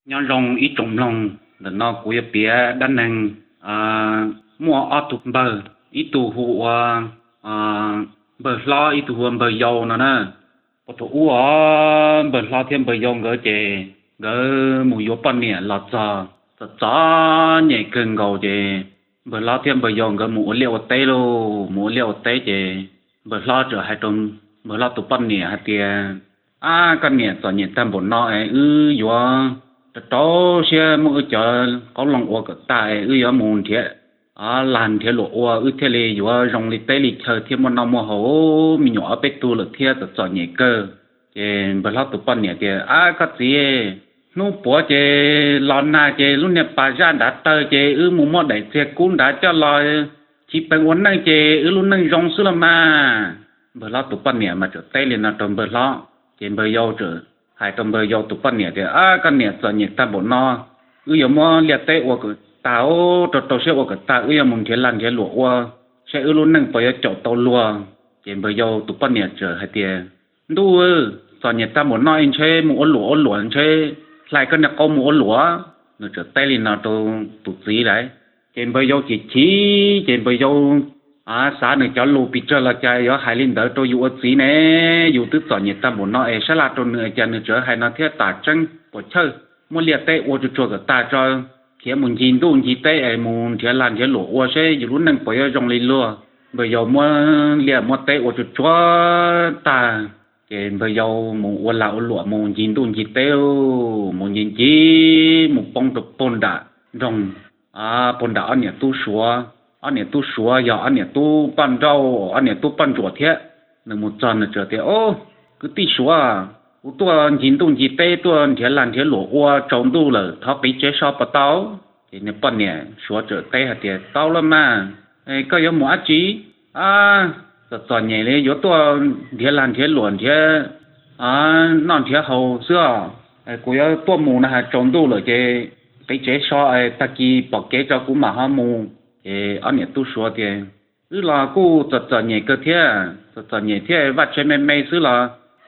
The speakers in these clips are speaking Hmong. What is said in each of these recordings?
Nyob zoo ib tsoom mloog, ntawm no kuv yuav piav dab neeg muaj ob tug npawg, ib tug hu ua npawg hlob, ib tug hu ua npawg yau no na. Puag thaum ub os, npawg hlob thiab npawg yau nkawd ces nkawd mus yuav poj niam los txog txom txom nyem kawg nkaus ces npawg hlob thiab npawg yau nkawd mus ua liaj ua teb lauj. Mus ua liaj ua teb ces npawg hlob txawm hais rau npawg hlob tus poj niam hais tias, Ab, koj niam, txom nyem tag npaum no es wb yuav rau rau siab muab wb cov qoob loo ua kom tag es wb yuav mus nrhiav lag nrhiav luam ua, wb thiaj li yuav zoo li teb li chaw thiab muaj noj muaj haus, me nyuam ob peb tug lawm thiab, txom txom nyem kawg. Ces npawg hlob tus poj niam tias, Ab, koj txiv, hnub puav ces los nag ces lub niag pas zaj nrad tawg ces wb mus muab daim txiag kub nrad coj los chiv peev ua neej ces wb lub neej zoo xwb los mas. Npawg hlob tus poj niam mas txawm teb li no rau npawg hlob, ces npawg yau txawm hais rau npawg yau tus poj niam tias, Ab, koj niam, txom nyem tag npaum no, wb yuav muab liaj teb ua kom tag, rau rau siab ua kom tag, wb yuav mus nrhiav lag nrhiav luam ua saib wb lub neej puas yuav caum tau luag. Ces npawg yau tus poj niam txawm hais tias, Ntuj, txom nyem tag npaum no ntshe mus ua luam ua luam ntshe, hlais koj niag qau mus ua luam. Nws txawm teb li no rau tus txiv lawm. Ces npawg yau chim chim, ces npawg yau xav nws cov lus pes tsawg los cas yuav hais li ntawd rau yus ua txiv ne. Yus twb txom nyem tag npaum no es sab laj rau nws es cas nws tseem hais no thiab. Tam tseeb puas chawj, muab liaj teb ua tsuag tsuag kom tag tso, khiav mus ncig ntuj ncig teb es mus nrhiav lag nrhiav luam ua seb yus lub neej puas yuav zoo li luag. Npawg yau muab liaj muab teb ua tsuag tsuag tag, ces npawg yau mus ua lag ua luam, mus ncig ntuj ncig teb, mus ncig ncig mus poob rau puag nram nroog, puag nram ob niam tub suav. Ob niam tub suav yog ob niam tub poj nrauj, ob niam tub poj ntsuam thiab. Nws mus txog nws txawm tias, Ob, kwv tij suav, kuv tuaj ncig ntuj ncig teb tuaj nrhiav lag nrhiav luam ua tsaus ntuj lawm, thov qiv tsev so puas tau? Ces nws poj niam suav txawm teb hais tias, Tau los mas, koj yuav mus dab tsi? Txom txom nyem li yuav tuaj nrhiav lag nrhiav luam nrhiav noj nrhiav haus xwb os. Kuv yuav tuaj mus no, tsaus ntuj lawm ces qiv tsev so, tag kis pom kev tso kuv mam ho mus. Ces ob niam tub suav tias, Wb los kuj txom txom nyem kawg thiab, txom txom nyem thiab, vaj tsev me me xwb los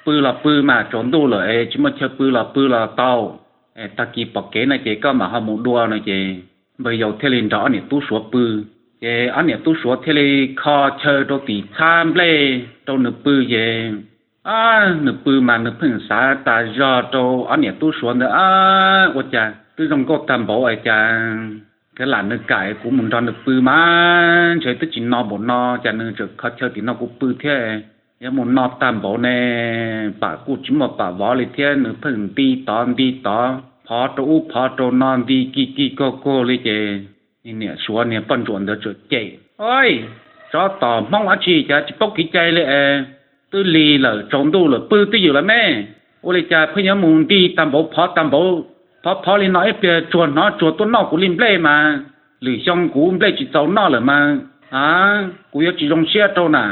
pw los pw mas, tsaus ntuj lawm es tsis muaj chaw pw los pw los tau, tag kis pom kev no ces koj mam ho mus dua no. Ces npawg yau thiaj li nrog ob niam tub suav pw. Ces ob niam tub suav thiaj li kho chaw rau tim txhab nplej rau nws pw ces nws pw mas nws pheej xav tas zog rau ob niam tub suav ntawd, Ua cas twb zoo nkauj tag npaum es cas thiab lam nws kam kuv mus nrog nws pw mas ntshe twb tsis no npaum no, cas nws tseem kho chaw tim no kuv pw thiab, yuav mus no tag npaum ne, pam kuj tsis muaj pam vov li thiab. Nws pheej nti tod nti tod, phov rau ub phov rau no, nti kig kig kuag kuag li ces niam suav niag poj ntsuam ntawd txawm cem, Ov, tsov tom Hmoob dab tsi cas tsis paub kev cai li es, twb lig lawm tsaus ntuj lawm pw twj ywm lawm me, ua li cas pheej yuav mus nti tag npaum phov tag npaum, phov phov li no ib pliag tsuag hnov tsuag tuaj noj kuv li nplej mas, lwm xyoo kuv nplej tsis txaus noj lawm mas, kuv yuav tsis zoo siab rau na.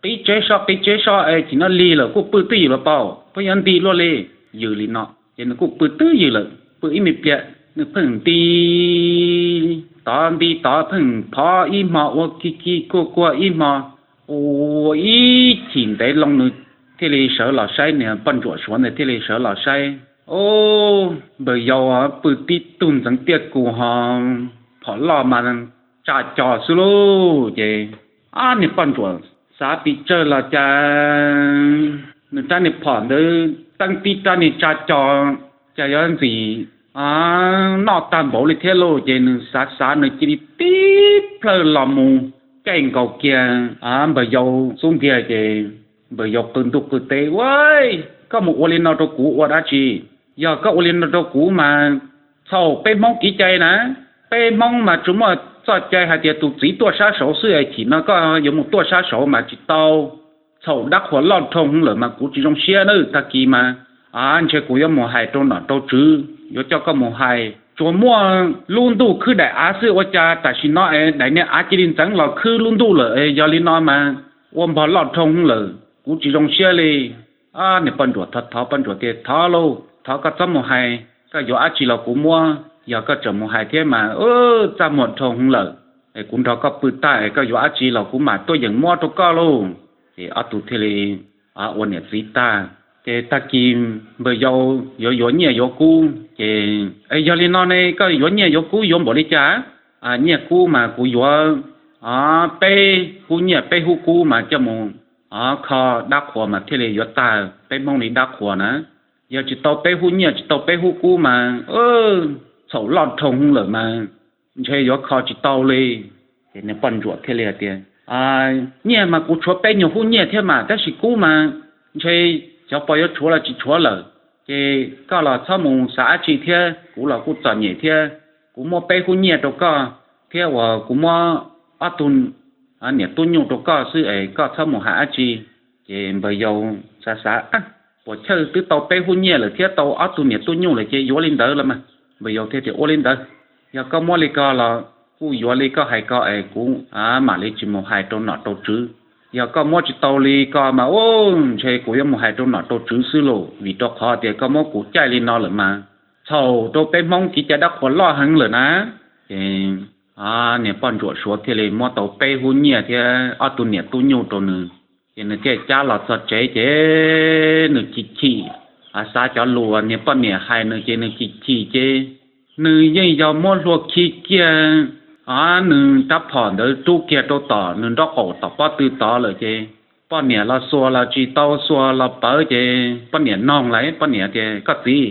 Qiv tsev so qiv tsev so es chim no lig lawm kuj pw twj ywm lawm paub, pheej yuav nti luaj li. Ywm li no ces nws kuj pw twj ywm lawm, pw ib me pliag nws pheej nti tod nti tod, pheej phov ib hmo ua kig kig kuag kuag ib hmo, ua ib chim ntev loo nws thiaj li sawv los saib, niag poj ntsuam suav ntawd thiaj li sawv los saib, Ob, npawg yau pw tib tug ntxeev tiaj kus ho phom loj mas tsa co xwb lauj. Ces ob niag poj ntsuam xav pes tsawg los cas nws rab niag phom ntawd teeb tib rab niag tsa co, cas yuav ntxim noj tag npaum li thiab lauj. Ces nws xav xav nws cia li tib plhaw los mus caij nkaus kiag npawg yau xub ntiag ces npawg yau qw ntuj qw teb, Ua, koj mus ua li no rau kuv ua dab tsi? Yog koj ua li no rau kuv mas txhaum peb Hmoob kev cai na. Peb Hmoob mas tsuas muaj txoj cai hais tias tus txiv tuaj sab saud xwb es chim no koj yuav mus tuaj sab saud mas tsis tau. Txhaum dab qhuas loj dhau lawm mas kuv tsis zoo siab na. Tag kis mas ntshe kuv yuav mus hais rau nom rau tswv, yuav coj koj mus hais. Tsuas muaj lub ntuj khwb daim av xwb ua cas tam sim no es daim niag av cia li ntxeev los khwb lub ntuj lawm. Yog li no mas ua npog loj dhau lawm, kuv tsis zoo siab li. Niag poj ntsuam thov thov, poj ntsuam tias, Thov lauj, thov koj txhob mus hais, koj yuav dab tsi los kuv muab. Yog koj tseem mus hais thiab mas txaj muag dhau lawm, es kuv nrog koj pw tag es koj yuav dab tsi los kuv mam tuaj yeem muab rau koj lauj. Ces ob tug thiaj li ua niam txiv tag. Ces tag kis npawg yau yuav yuav nyiaj yuav kub ces, Yog li no ne koj yuav nyiaj yuav kub yuav npaum li cas? Nyiaj kub mas kuv yuav peb hub nyiaj peb hub kub mas coj mus kho dab qhuas mas thiaj li yuav tag peb Hmoob li dab qhuas na. Yog tsis tau peb hub nyiaj tsis tau peb hub kub mas txhaum loj dhau lawm mas ntshe yuav kho tsis tau li. Ces nws poj ntsuam thiaj li hais tias, Nyiaj mas kuv tshuav peb nyuag hub nyiaj thiab mas, tab sis kub mas ntshe xyov puas yuav tshuav los tsis tshuav lawm. Ces koj los txhob mus xav dab tsi thiab, kuv los kuj txom nyem thiab. Kuv muab peb hub nyiaj rau koj thiab uas kuv muab ob tug niam tub nyuj rau koj xwb es koj txhob mus hais dab tsi. Ces npawg yau xav xav, Puas chawj, twb tau peb hub nyiaj lawm thiab tau ob tug niam tub nyuj lawm ces yuav li ntawd los mas. Npawg yau thiaj tias, Ua li ntawd, yog koj muab li ko los kuj yuav li koj hais ko es kuv mam li tsis mus hais rau nom rau tswv. Yog koj muab tsis tau li ko mas, u, ntshe kuv yuav mus hais rau nom rau tswv xwb lauj, vim rau qhov tias koj muab kuv caij li no lawm mas txhaum rau peb Hmoob kev cai dab qhuas loj heev lawm na. Ces niag poj ntsuam Suav thiaj li muab tau peb hub nyiaj thiab ob tug niam tub nyuj rau nws. Ces nws thiaj cab los txog tsev ces nws chim chim, xav cov lus niag poj niam hais nws ces nws chim chim ces nws yeej yog muab hlua khi kiag nws rab phom ntawd rub kiag rau tom nws nraub qaum tom pob tw tod lawm ces poj niam los xuas los tsis tau, xuas los pawv ces poj niam noog lawm, poj niam tias, Koj txiv,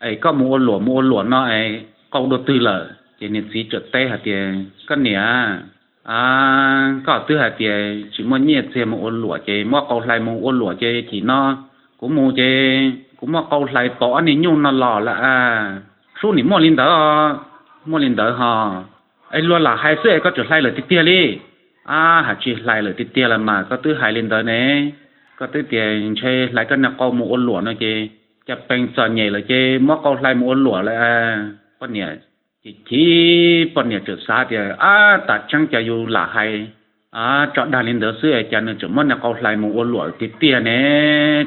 es koj mus ua luam mus ua luam no es qau dua twg lawm? Ces niag txiv txawm teb hais tias, Koj niam, koj twb hais tias tsis muaj nyiaj txiag mus ua luam ces muab qau hlais mus ua luam ces chim no kuv mus ces kuv muab qau hlais pauv ob niag nyuj no los lawm a. Sub nim muaj li ntawd, muaj li ntawd ho. Es luag lam hais xwb es koj tseem hlais lawm tiag tiag li? A, hais tsis hlais lawm tiag tiag los mas koj twb hais li ntawd ne. Koj twb tias ntshe hlais koj niag qau mus ua luam no ces cas pees txom nyem lawm ces muab qau hlais mus ua luam lawm. Poj niam chim chim, poj niam txawm xav tias, Ab, tas tseeb cas yus lam hais tso dag li ntawd xwb es cas nws tseem muab niag qau hlais mus ua luam tiag tiag ne,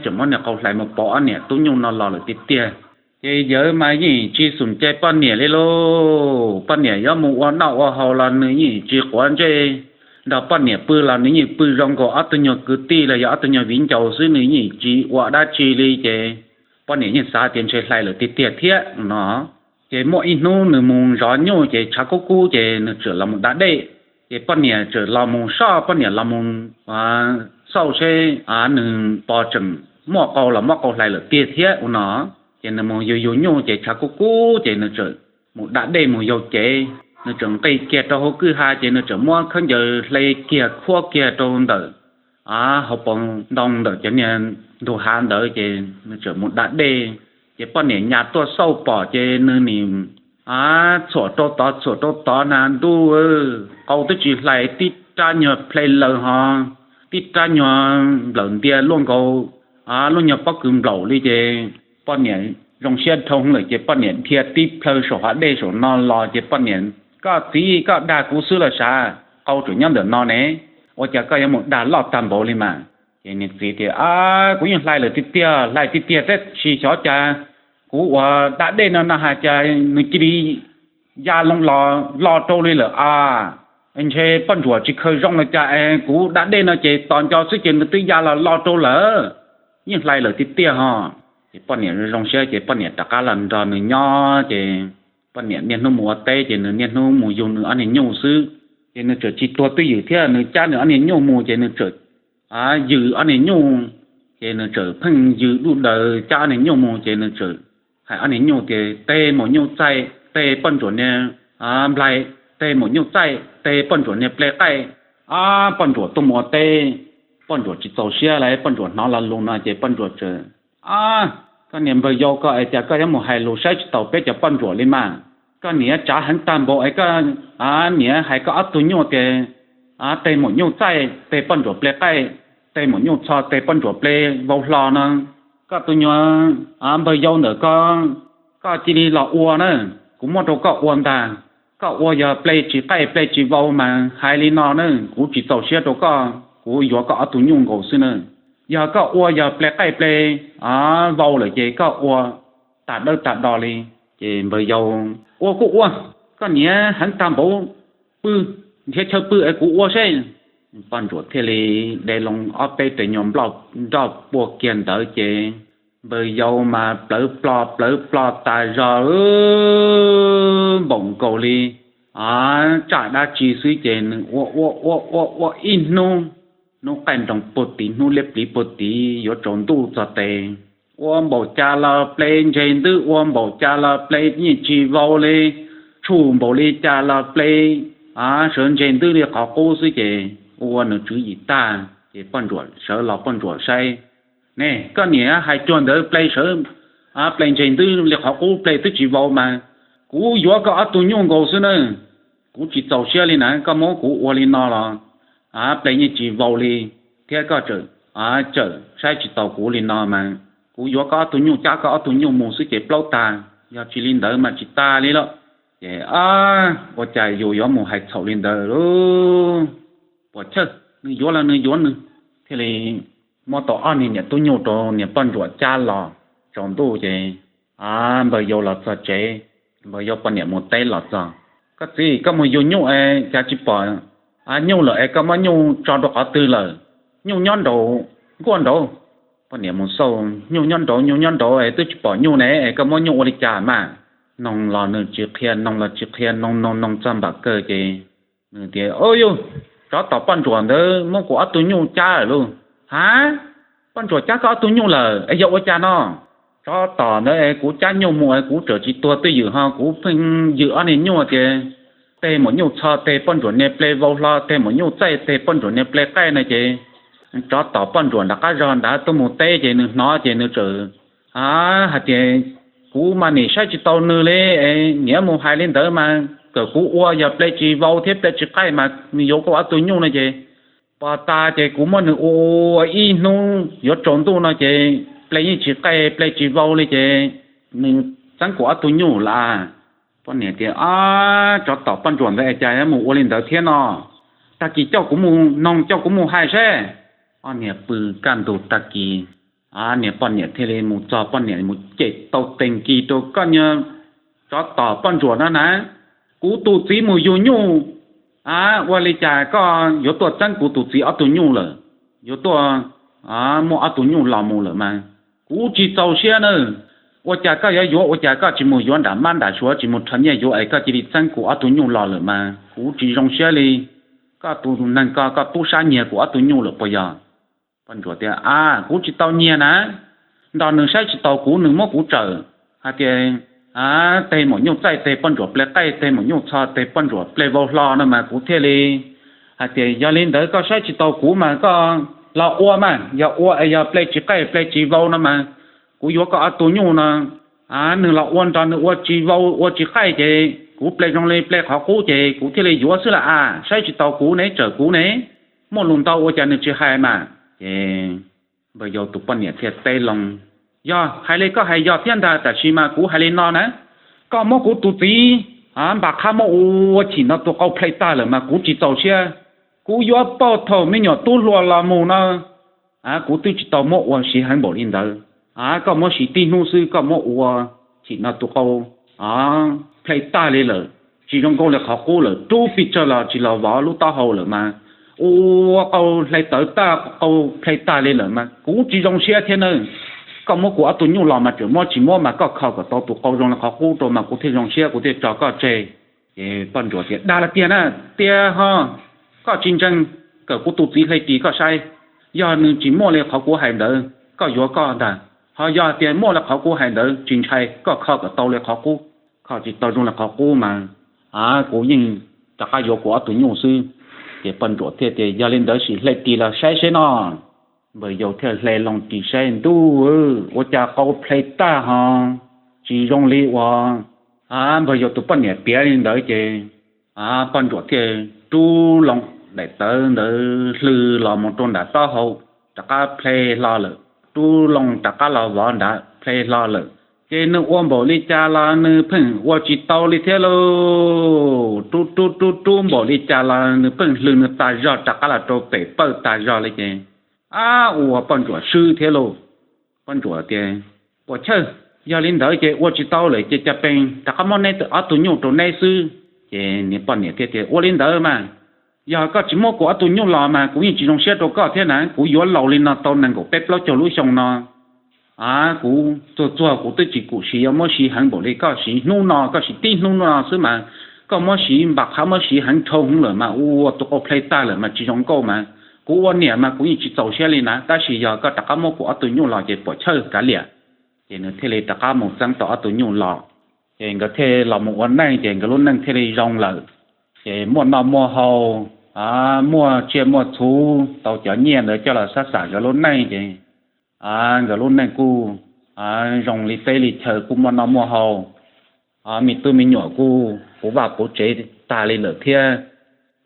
tseem muab niag qau hlais mus pauv ob niam tub nyuj no los lawm tiag tiag. Ces yawg mas yeej tsis xum cai poj niam li lauj. Poj niam yuav mus ua noj ua haus los nws yeej tsis quav ntsej, nrog poj niam pw los nws yeej pw zoo nkaus ob tug nyuag kwv tij los yog ob tug nyuag viv ncaus xwb, nws yeej tsis ua dab tsi li ces poj niam yeej xav tias ntshe hlais lawm tiag tiag thiab no. Ces muaj ib hnub nws mus zov nyuj ces tshav kub kub ces nws txawm los mus da dej. Ces poj niam txawm los mus soj, poj niam los mus xauj seb nws pog tseem muaj qau los muab qau hlais lawm tiag thiab ua no. Ces nws mus yug yug nyuj ces tshav kub kub ces nws txawm mus da dej mus yug cev, nws txawm nqis kiag rau hauv kwj ha ces nws txawm muab khaub ncaws hle kiag khuab kiag rau ntawm hauv paus ntoo ntawm cov niag ntug hav ntawd ces nws txawm mus da dej. Ces poj niam nyas tuaj xauj pom ces nws nim txhuam rau tod txhuam rau tod na, ntuj, qau twb tsis hlais, tib rab nyuag ple laws ho, tib rab nyuag nplawm ntia luaj nkaus lub nyuag pob kws nplaum li ces poj niam zoo siab dhau lawm ces poj niam dhia tib plhaw saum hav dej saum no los ces poj niam, Koj txiv, koj dag kuv xwb los sav, qau tseem nyob ntawm no ne, ua cas koj yuav mus dag loj tag npaum li mas? Ces niag txiv tias, Kuv yeej hlais lawm tiag tiag, hlais tiag tiag tab sis xyov cas kuv uas da dej no no hais cas nws cia li ya loo los lo rau li lawm a. Ntshe poj ntsuam tsis khaws zoo los cas es kuv da dej no ces tos nco xwb ces nws twb ya los lo rau lawm. Yeej hlais lawm tiag tiag ho. Ces poj niam zoo siab ces poj niam rov qab los nrog nws nyob ces poj niam niaj hnub mus ua teb ces nws niaj hnub mus yug nws ob niag nyuj xwb. Ces nws txawm tsis tuag twj ywm thiab, nws cab nws ob niag nyuj mus ces nws txawm yws ob niag nyuj, ces nws txawm pheej yws duj daws cab ob niag nyuj mus ces nws txawm hais ob niag nyuj tias, Teg maum nyuj txaij, teg poj ntsuam niag nplaig, teg maum nyuj txaij, teg poj ntsuam niag ple qaij. Ab, poj ntsuam tuaj mus ua teb, poj ntsuam tsis txaus siab lawm, poj ntsuam hnov lo lus no ces poj ntsuam txawm, Ab, koj niag npawg yau ko es cas koj yuav mus hais lus saib tsis taus peb cov poj ntsuam li mas? Koj niam tsav heev tag npaum es koj niam hais koj ob tug nyuj tias teg maum nyuj txaij, teg poj ntsuam ple qaij, teg maum nyuj txho, teg poj ntsuam ple vau hlo no. Koj tus nyuag npawg yau ntawm ko, koj cia li los ua na, kuv muab rau koj ua ntag. Koj ua yog ple tsis qaij ple tsis vau mas hais li no na, kuv tsis txaus siab rau koj, kuv yuav koj ob tug nyuj nkaus xwb na. Yog koj ua yog ple qaij ple vau lawm ces koj ua tag dawb tag do li. Ces npawg yau, Ua kuj ua, koj niam heev tag npaum, pw, nrhiav chaw pw es kuv ua seb. Poj ntsuam thiaj li de loo ob peb tes nyuag nploj nroj pua kiag ntawd ces Npawg yau mas plawv plo plawv plo tas zog, npaum nkaus li tsam dab tsi xwb ces nws ua ua ua ua ua ib hnub, hnub qaij nroos puag tid, hnub liab pliv puag tid yuav tsaus ntuj txog tes, ua npaum cas los ple ntseg ntwb, ua npaum cas los ple yeej tsis vau li, tshum npaum li cas los ple sawv ntseg ntwb li qhov qub xwb ces ua ua nws tswv yim tag ces poj ntsuam sawv los poj ntsuam saib, Ne, koj niam hais cuag ntawd ple sawv, ple ntseg ntwb li qhov qub ple twb tsis vau mas kuv yuav koj ob tug nyuj nkaus xwb na. Kuv tsis txaus siab li na, koj muab kuv ua li no los ple yeej tsis vau li, thiab koj tseem, tseem saib tsis taus kuv li no mas kuv yuav koj ob tug nyuj, cab koj ob tug nyuj mus xwb ces plaub tag, yog tsis li ntawd mas tsis tas li lawm. Ces ua cas yus yuav mus hais txhaum li ntawd lauj? Puas chawj, nws yuav los nws yuav nws, thiaj li muab tau ob niag niam tub nyuj rau niam poj ntsuam cab los. Tsaus ntuj ces npawg yau los txog tsev, npawg yau poj niam mus teb los txog, Koj txiv, koj mus yug nyuj es cas tsis pom nyuj lawm es koj muab nyuj tso rau qhov twg lawm? Nyuj nyob nraud, nkuaj nraud. Poj niam mus xauj, Nyuj nyob nraud, nyuj nyob nraud es twb tsis pom nyuj ne, es koj muab nyuj ua li cas mas? Noog los nws tsis qhia, noog los tsis qhia, noog noog noog txog npam kawg ces nws tias, Au yus, tsov tom poj ntsuam ntawd muab kuv ob tug nyuj cab lawm lauj. Ha, poj ntsuam cab koj ob tug nyuj lawm es yog ua cas no? Tsov tom ntawd es kuv cab nyuj mus es kuv tseem tsis tuag twj ywm ho kuv pheej ywm ob niag nyuj tias teg maum nyuj txho teg poj ntsuam niag ple vau hlo, teg maum nyuj txaij teg poj ntsuam niag ple qaij no ces tsov tom poj ntsuam nram qab zog ntawd tuaj mus teb ces nws hnov ces nws txawm hais tias, Kuv mas nim saib tsis taus nws li, niam mus hais li ntawd mas kom kuv ua yog ple tsis vau thiab ple tsis qaij mas nws yuav kuv ob tug nyuj no ces pos tas ces kuv muab nws ua ib hnub yuav tsaus ntuj no ces ple yeej tsis qaij ple tsis vau li ces nws txeeb kuv ob tug nyuj lawm. Poj niam tias, Tsov tom poj ntsuam ntawd es cas yuav mus ua li ntawd thiab no? Tag kis coj kuv mus noog, coj kuv mus hais seb. Ob niag pw kaj ntug tag kis, niag poj niam thiaj li mus txog, poj niam mus cem tau tes nkig rau, Koj niag tsov tom poj ntsuam no na, kuv tus txiv mus yug nyuj, ua li cas koj yuav tuaj txeeb kuv tus txiv ob tug nyuj lawm, yuav tuaj muab ob tug nyuj los mus lawm mas kuv tsis txaus siab na. Ua cas koj yuav yuav, ua cas koj tsis mus yuav nram mab nram suav, tsis mus rho nyiaj yuav es koj cia li txeeb kuv ob tug nyuj los lawm mas kuv tsis zoo siab li. Koj tus neeg ko koj tub sab nyiag kuv ob tug nyuj lawm puas yog? Poj ntsuam tias, A, kuv tsis tau nyiag na, nrog nws saib tsis taus kuv, nws muab kuv tsawm hais tias teg maum nyuj txaij teg poj ntsuam ple qaij teg maum nyuj txho teg poj ntsuam ple vau hlo no mas kuv thiaj li hais tias, Yog li ntawd koj saib tsis taus kuv mas koj los ua mas, yog ua es yog ple tsis qaij ple tsis vau no mas kuv yuav koj ob tug nyuj no. Nws los ua nrog nws ua tsis vau ua tsis qaij ces kuv ple zoo li ple qhov qub ces kuv thiaj li yuav xwb las a, saib tsis taus kuv ne, tsawm kuv ne, muaj lus ntau ua cas nws tsis hais mas. Ces npawg yau tus poj niam thiaj teb loo, Yog hais li koj hais yog thiab ntag, tab sis mas kuv hais li no na, koj muab kuv tus txiv npam qhab muab ua chim no tus qau plhe tag lawm mas kuv tsis txaus siab. Kuv yuav pauj thaum me nyuam tub hluas los mus no, kuv twb tsis tau muab ua siv heev npaum li ntawd. Koj muab siv tib hnub xwb koj muab ua chim no tus qau plhe tag li lawm, tsis zoo nkauj li qhov qub lawm, rub pes tsawg los tsis los vov lub taub hau lawm mas, ua qau hle tawv tag qau plhe tag li lawm mas kuv tsis zoo siab thiab na. Koj muab kuv ob tug nyuj los mas tseem muab tsis muab mas koj kho kom tau tus qau zoo li qhov qub rau mas kuv thiaj zoo siab kuv thiaj tso koj tseg. Ces poj ntsuam tias, Dag los tiag na, tiag ho, koj tsis ntseeg, kom kuv tus txiv hle ris koj saib. Yog nws tsis muaj li qhov kuv hais ntawd koj yuav koj ntag, ho yog tias muaj li qhov kuv hais ntawd tsis ntshai, koj kho kom tau li qhov qub, kho tsis tau zoo li qhov qub mas kuv yeej rov qab yuav kuv ob tug nyuj xwb. Ces poj ntsuam thiaj tias, Yog li ntawd sim hle ris los saib seb no. Npawg yau thiaj hle loo ris saib, ntuj, ua cas qau plhe tag ho, tsis zoo li uas npawg yau tus poj niam piav li ntawd ces poj ntsuam thiaj rub loo daim tawv ntawd hlw los mus rau nram taub hau, rov qab plhe hlo lawm, rub loo rov qab los vov nrad plhe hlo lawm. Ces nws ua npaum li cas los nws pheej ua tsis tau li thiab lauj, rub rub rub rub npaum li cas los nws pheej hlw nws tas zog rov qab los rau pem pawj tas zog li ces, ab, ua poj ntsuam swb thiab lauj. Poj ntsuam tias, Puas chawj, yog li ntawd ces ua tsis tau lawm ces cas pes rov qab muab neb ob tug nyuj rau neb xwb. Ces niag poj niam thiaj tias, Ua li ntawd mas, yog koj tsis muab kuv ob tug nyuj los mas kuv yeej tsis zoo siab rau koj thiab na, kuv yuav laus li no tau nees nkaum peb plaub caug lub xyoo no Kuv txuag txuag kuv twb tsis kum siv yuav muab siv heev npaum li koj siv hnub no, koj siv tib hnub no xwb mas koj muab siv npam qhab muab siv heev dhau hwv lawm mas ua tus qau plhe tag lawm mas tsis zoo nkauj mas. Kuv ua niam mas kuv yeej tsis txaus siab li na, tab sis yog koj rov qab muab kuv ob tug nyuj los ces puam chawj kav liam. Ces nws thiaj li rov qab mus txeeb tau ob tug nyuj los, ces nkawd thiaj los mus ua neej, ces nkawd lub neej thiaj li zoo lawm. Ces muaj noj muaj haus, muaj tsiaj muaj txhu, tau cov nyiaj ntawd coj los xab xam nkawd lub neej ces nkawd lub neej kuj zoo li teb li chaw, kuj muaj noj muaj haus. Me tub me nyuam kuj puv vaj puv tsev tag li lawm thiab.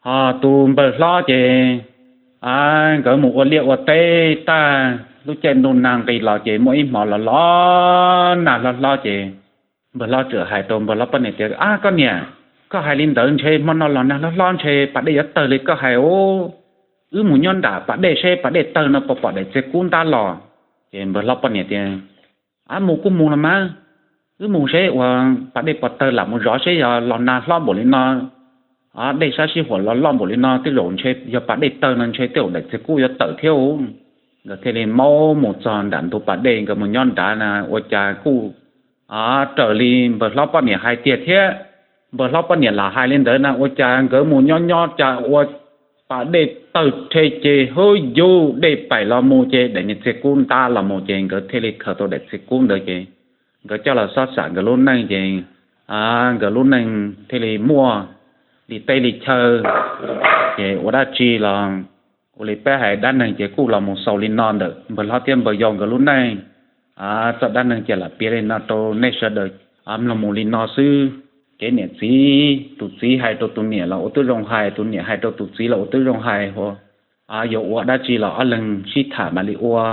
Ho tus npawg hlob ces nkawd mus ua liaj ua teb tag, lub caij ntuj nag nqis los ces muaj ib hmo los los nag hlob hlob ces npawg hlob txawm hais rau npawg hlob poj niam tias, Ab koj niam, koj hais li ntawd ntshe hmo no los nag hlob hlob ntshe pas dej yuav tawg li koj hais os. Wb mus nyob nram pas dej seb pas dej tawg no puas pom daim txiag kub ntab los. Ces npawg hlob poj niam tias, Ab mus kuj mus los mas, wb mus seb uas pas dej puas tawg lam mus zov seb yog los nag hlob npaum li no, dej sab sib huam los loj npaum li no tej zaum ntshe yog pas dej tawg no ntshe tej zaum daim txiag kub yuav tawm thiab. Nkawd thiaj li maub mus txog nram ntug pas dej, nkawd mus nyob nrad na ua cas kuj raws li npawg hlob poj niam hais tiag thiab. Npawg hlob poj niam lam hais li ntawd na ua cas nkawd mus nyob nyob cas ua pas dej tawg rhe ces hwb yug dej paim los mus ces daim niag txiag kub ntab los mus ces nkawd thiaj li khaws tau daim txiag kub ntawd ces nkawd coj los xob xam nkawd lub neej ces nkawd lub neej thiaj li muaj li teb li chaw. Ces ua dab tsi los ua li peb hais dab neeg ces kuj los mus xaus li no ntawm npawg hlob thiab npawg yau nkawd lub neej. Txoj dab neeg ces lam piav li no rau nej sawv daws mloog mus li no xwb. Kev niam txiv, tus txiv hais rau tus niam los ua tib zoo hais, tus niam hais rau tus txiv los ua tib zoo hais. Yuav ua dab tsi los ob leeg sib tham mam li ua,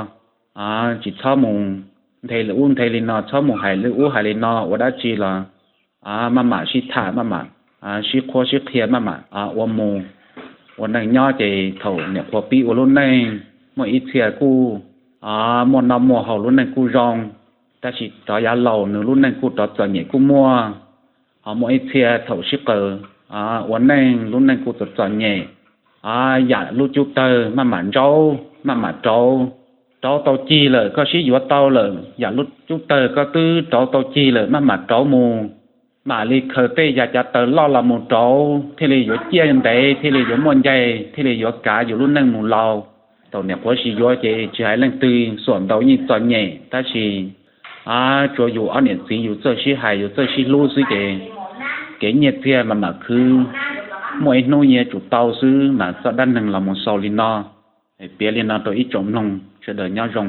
tsis txhob mus nthe li ub nthe li no, txhob mus hais li ub hais li no, ua dab tsi los maj mam sib tham, maj mam sib qhuab sib qhia, maj mam ua mus ua neej nyob ces thaum niam qhuav pib ua lub neej, muaj ib txhia kuj muaj noj muaj haus lub neej kuj zoo, tab sis rov yav laus nws lub neej kuj rov txom nyem kuj muaj. Ho muaj ib txhia thaum sib qawm ua neej lub neej kuj txom txom nyem, yam lub cub tawg maj mam ntsaub maj mam rauv, rauv tau cig lawm koj sib yuav tau lawm, yam lub cub tawg koj twb rauv tau cig lawm maj mam rauv mus, mam li khaws tej yam cav taws loj los mus rauv thiaj li yuav ciaj ntev thiaj li yuav muaj ncaig thiaj li yuav kav yus lub neej mus laus. Thaum niam qhuav sib yuav ces tsis hais leej twg xuam ntaus yeej txom nyem tab sis tsuas yus ob niam txiv yus txawj sib hais yus txawj sib hlub xwb ces kev nyiaj txiag mas mam khwv, muaj ib hnub yuav tsum tau xwb mas txoj dab neeg los mus xaus li no. Piav li no rau ib tsoom mloog sawv daws nyob zoo.